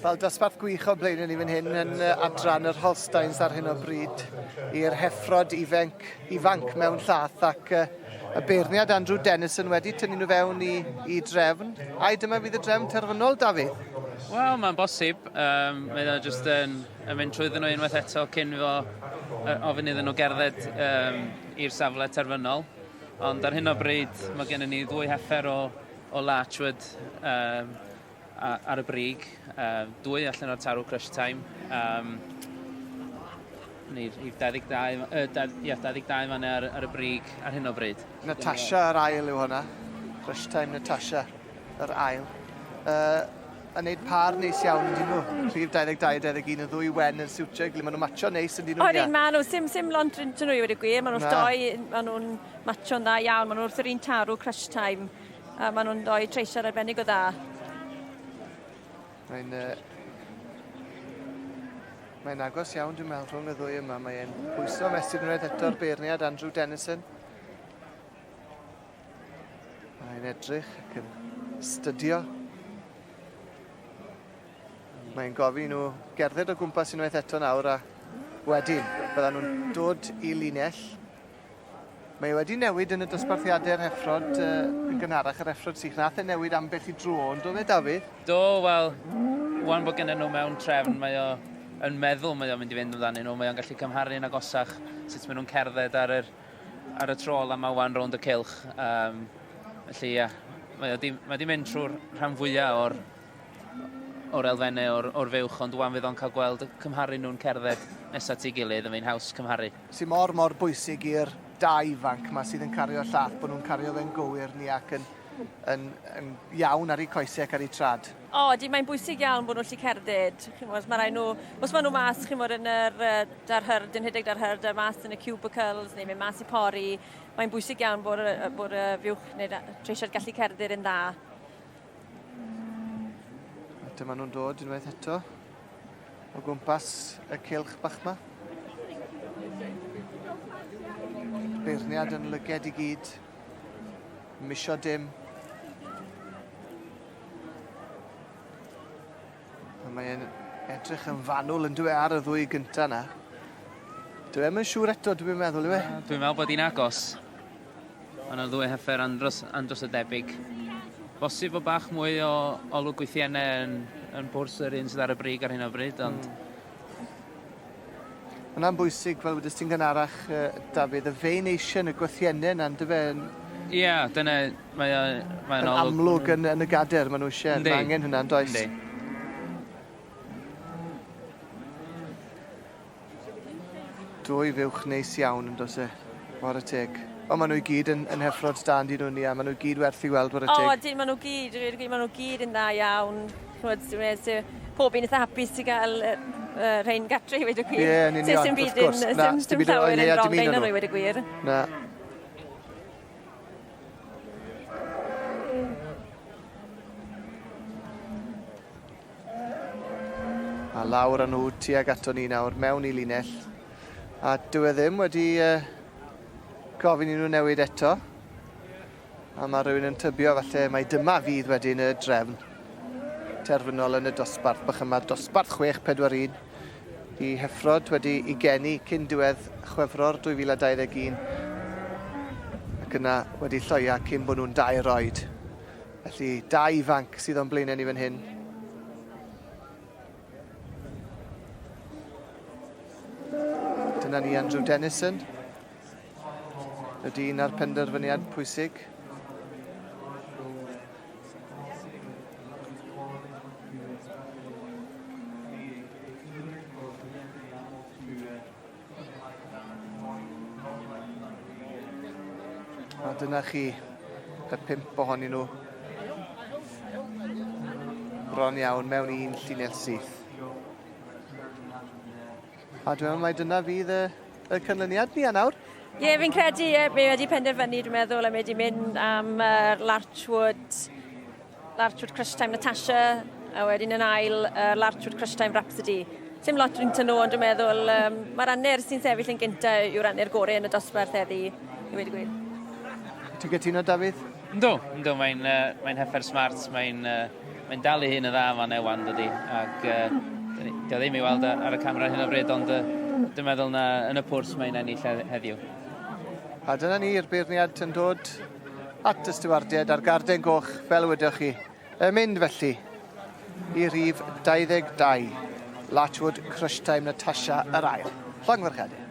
Wel, dosbarth gwych o blaenau ni fan hyn yn adran yr Holsteins ar hyn o bryd i'r heffrod ifanc, ifanc mewn llath ac uh, y beirniad Andrew Dennison wedi tynnu nhw fewn i, i drefn. Ai dyma fydd y drefn terfynol, Dafydd? Wel, mae'n bosib. Um, mae o jyst yn, yn mynd trwyddyn nhw unwaith eto cyn fo ofyn iddyn nhw gerdded um, i'r safle terfynol. Ond ar hyn o bryd mae gennym ni ddwy heffer o, o Larchwood um, ar y brig, uh, dwy allan o'r tarw Crush Time. Um, neu rhif 22, uh, yeah, 22 fan ar, ar y brig ar hyn o bryd. Natasha yr ail yw hwnna. Crush Time Natasha yr ail. Uh, yn neud par neis iawn yn dyn nhw. Rhif 22 a 21 y ddwy wen yn siwtio i gilydd. Maen nhw'n matcho neis yn dyn nhw. Oedden, maen nhw, sim, sim lont rhwng nhw i wedi gwir. Maen nhw'n doi, maen nhw'n matcho'n dda iawn. Maen nhw wrth yr un tarw Crush Time. A maen nhw'n doi treisiad arbennig o dda. Mae'n uh, Mae'n agos iawn, dwi'n meddwl, rhwng y ddwy yma. Mae'n pwyso mesur unwaith eto'r beirniad Andrew Dennison. Mae'n edrych ac yn stydio. Mae'n gofyn i nhw gerdded o gwmpas unwaith eto nawr a wedyn byddan nhw'n dod i linell. Mae e wedi newid yn y dosbarthiadau'r heffrod uh, yn gynharach, yr heffrod sych. Nath e newid ambell i dro, ond do fe, Dafydd? Do, wel, wan bod gennyn nhw mewn trefn, mae o yn meddwl mae o'n mynd i fynd amdanyn nhw. Mae o'n gallu cymharu yn agosach sut maen nhw'n cerdded ar yr, ar y tro ola ma wan rownd y cylch. Um, felly, ia, mae o di, mae di mynd trwy'r rhan fwyaf o'r, o'r elfennau o'r, or fuwch, ond wan fydd o'n cael gweld cymharu nhw'n cerdded nesaf at ei gilydd, yn fe'n haws cymharu. Sy mor, mor bwysig i'r da ifanc 'ma sydd yn cario llath, bod nhw'n cario fe'n gywir ni ac yn, yn, yn iawn ar eu coesau ac ar eu trad. O, ydy, mae'n bwysig iawn bod nhw'n gallu cerdded. Chimod, mae rhai nhw, os maen nhw mas, chimod, yn yr uh, dar hyrd, yn rhedeg dar hyrd, a mas yn y cubicles, neu mynd mas i pori, mae'n bwysig iawn bod, bod y fuwch neu treisiad gallu cerdded yn dda. A dyma nhw'n dod unwaith eto o gwmpas y cylch bach ma. Beirniad yn lyged i gyd. Misio dim. A mae'n edrych yn fanwl yn dwi ar y ddwy gynta na. Dwi ddim yn siŵr eto, dwi'n meddwl, yw e? Dwi'n meddwl bod hi'n agos. Mae yna ddwy heffer andros, andros o debyg. Bosib bod bach mwy o olwg gwythiennau yn, yn bwrs yr un sydd ar y brig ar hyn o bryd, ond... Mm. Hwna'n bwysig, fel wedys ti'n gynharach, Dafydd, y veination, y gwythiennau yna, ynddo fe? Ie, yeah, dyna, mae o'n mae yn amlwg yn, yn y gader, maen nhw eisiau, mae angen hynna, yn does? Yndi. Dwy fuwch neis iawn yn does e? Whare teg. O, maen nhw i gyd yn, yn heffrod da yn dyn nhw ni, a maen nhw i gyd werth i weld, whare teg. O, dyn, maen nhw gyd, dweud y gwir, maen nhw gyd yn dda iawn. Ch'mod, pob un eitha hapus i gael uh, uh, rhain gatre i weud y gwir. Ie, yn union, wrth gwrs. Na, dim llawer yn wrong ein nhw i weud y gwir. Na. A lawr â nhw tuag ato ni nawr, mewn i linell. A dyw e ddim wedi uh, gofyn i nhw newid eto. A mae rhywun yn tybio falle mai dyma fydd wedyn y drefn terfynol yn y dosbarth bach yma, dosbarth 641 i Heffrod wedi i geni cyn diwedd Chwefror 2021 ac yna wedi lloia cyn bod nhw'n dair oed. Felly, da ifanc sydd o'n blaenau ni fan hyn. Dyna ni Andrew Dennison. Y dyn a'r penderfyniad pwysig. A dyna chi, y pump ohonyn nhw. Bron iawn mewn un llinell syth. A dwi'n meddwl mai dyna fydd y, y canlyniad ni a nawr. Ie, yeah, fi'n credu, ie, yeah, mae wedi penderfynu, dwi'n meddwl, a mae wedi mynd am uh, Larchwood Larchwood Crush Time Natasha, a wedyn yn ail uh, Larchwood Crush Time Rhapsody. Sim lot rhwng nhw, ond dwi'n meddwl um, mae'r anner sy'n sefyll yn gynta yw'r anner gorau yn y dosbarth heddi, i wedi gwir. Ti'n cytuno, Dafydd? Yndw, yndw, mae'n uh, mae heffer smart, mae'n uh, Mae'n dal ei hun yn dda fan Ewan, dydy, ac dio ddim i weld ar y camera ar hyn o bryd, ond dwi'n meddwl na yn y pwrs mae'n ennill heddiw. A dyna ni'r beirniad yn dod at y stiwardiaid a'r garden goch, fel wyddoch chi. Yn mynd felly i rhif 22, Larchwood Crush Time Natasha yr ail. Llongyfarchiadau.